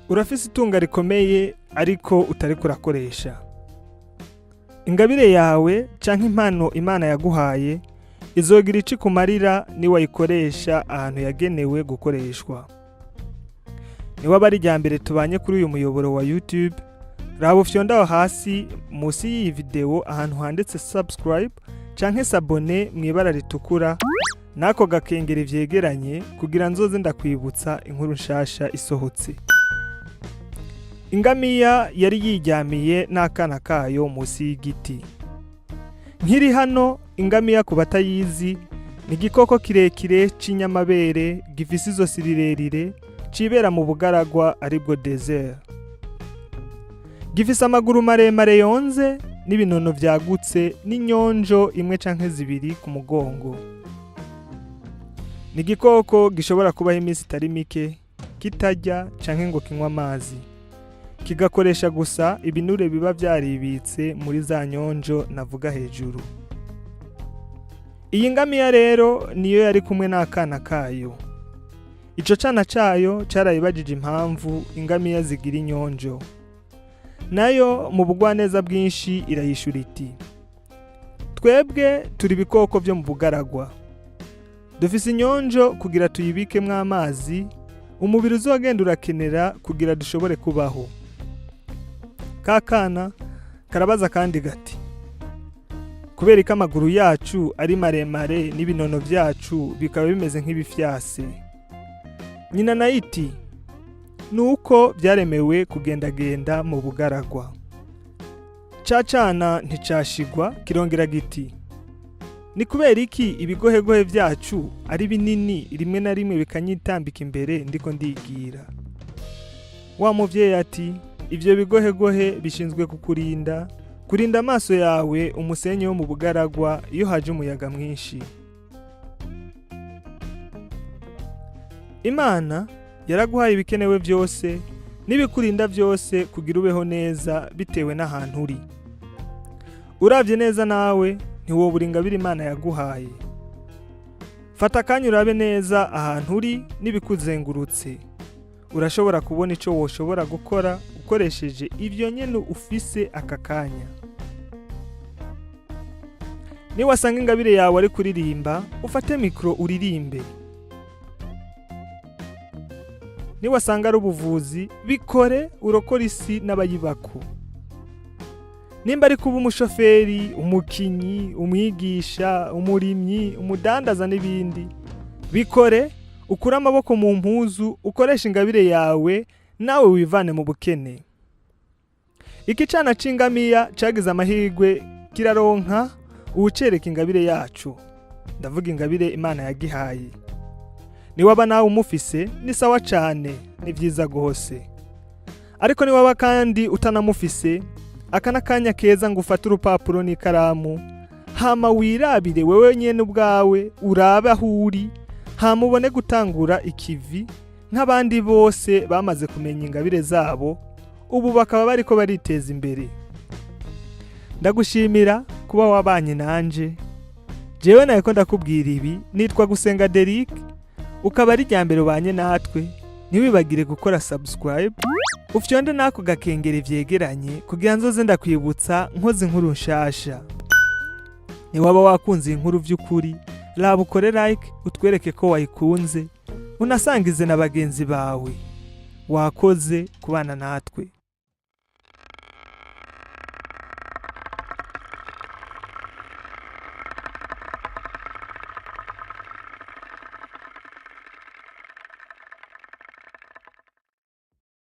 Urafise itunga rikomeye ariko utariko urakoresha. Ingabire yawe canke impano Imana yaguhaye izogira ico ikumarira niwayikoresha ahantu yagenewe gukoreshwa. Niwaba ari irya mbere tubanye kuri uyu muyoboro wa YouTube, raba ufyonde aho hasi musi y'iyi video ahantu handitse subscribe canke s'abonner mw'ibara ritukura n'ako gakengeri vyegeranye kugira nzoze ndakwibutsa inkuru nshasha isohotse. Ingamiya yari yiryamiye n'akana kayo musi y'igiti. Nkiri hano, ingamiya ku batayizi ni igikoko kirekire c'inyamabere gifise izosi rirerire cibera mu bugaragwa aribwo desert. Gifise amaguru maremare yonze n'ibinono vyagutse n'inyonjo imwe canke zibiri ku mugongo. Ni igikoko gishobora kubaho iminsi itari mike kitarya canke ngo kinywe amazi. Kigakoresha gusa ibinure biba vyaribitse muri za nyonjo navuga hejuru. Iyi ngamiya rero niyo yari kumwe n'akana kayo. Ico cana cayo carayibajije impamvu ingamiya zigira inyonjo. Nayo mu bugwaneza bwinshi irayishura iti: "Twebwe turi ibikoko vyo mu bugaragwa. Dufise inyonjo kugira tuyibikemwo amazi, umubiri uzogenda urakenera kugira dushobore kubaho." Ka kana karabaza kandi gati: "Kubera ko amaguru yacu ari maremare n'ibinono vyacu bikaba bimeze nk'ibifyase?" Nyina nayo iti: "Nuko vyaremewe kugendagenda mu bugaragwa." Ca cana nticashigwa, kirongera giti: "Ni kubera iki ibigohegohe vyacu ari binini, rimwe na rimwe bikanyitambika imbere ndiko ndigira?" Wa muvyeyi ati: "Ivyo bigohegohe bishinzwe kukurinda, kurinda amaso yawe umusenyi wo mu bugaragwa iyo haje umuyaga mwinshi." Imana yaraguhaye ibikenewe byose n'ibikurinda byose kugira ubeho neza bitewe n'ahantu uri. Uravye neza nawe ntiwobura ingabire Imana yaguhaye. Fata akanya urabe neza ahantu uri n'ibikuzengurutse. Urashobora kubona ico woshobora gukora ukoresheje ivyo nyene ufise aka kanya. Niwasanga ingabire yawe ari kuririmba, ufate mikro uririmbe. Niwasanga ari ubuvuzi, bikore urokore isi n'abayibako. Nimba ari kuba umushoferi, umukinyi, umwigisha, umurimyi, umudandaza n'ibindi, bikore ukure amaboko mu mpuzu, ukoreshe ingabire yawe nawe wivane mu bukene. Iki cana c'ingamiya cagize amahirwe kiraronka uwucereka ingabire yacu. Ndavuga ingabire Imana yagihaye. Niwaba nawe umufise ni sawa cane, ni vyiza gose. Ariko niwaba kandi utanamufise, aka n'akanya keza ngo ufate urupapuro n'ikaramu, hama wirabire wewe nyene ubwawe, urabe aho uri, hama ubone gutangura ikivi nk'abandi bose bamaze kumenya ingabire zabo, ubu bakaba bariko bariteza imbere. Ndagushimira kuba wabanye nanje. Jewe nariko ndakubwira ibi, nitwa Gusenga Derick, ukaba ari irya mbere ubanye natwe, ntiwibagire gukora subscribe, ufyonde n'ako gakengeri vyegeranye kugira nzoze ndakwibutsa nkoze inkuru nshasha. Niwaba wakunze iyi nkuru vy'ukuri, raba ukore like utwereke ko wayikunze, unasangize na bagenzi bawe. Wakoze kubana natwe.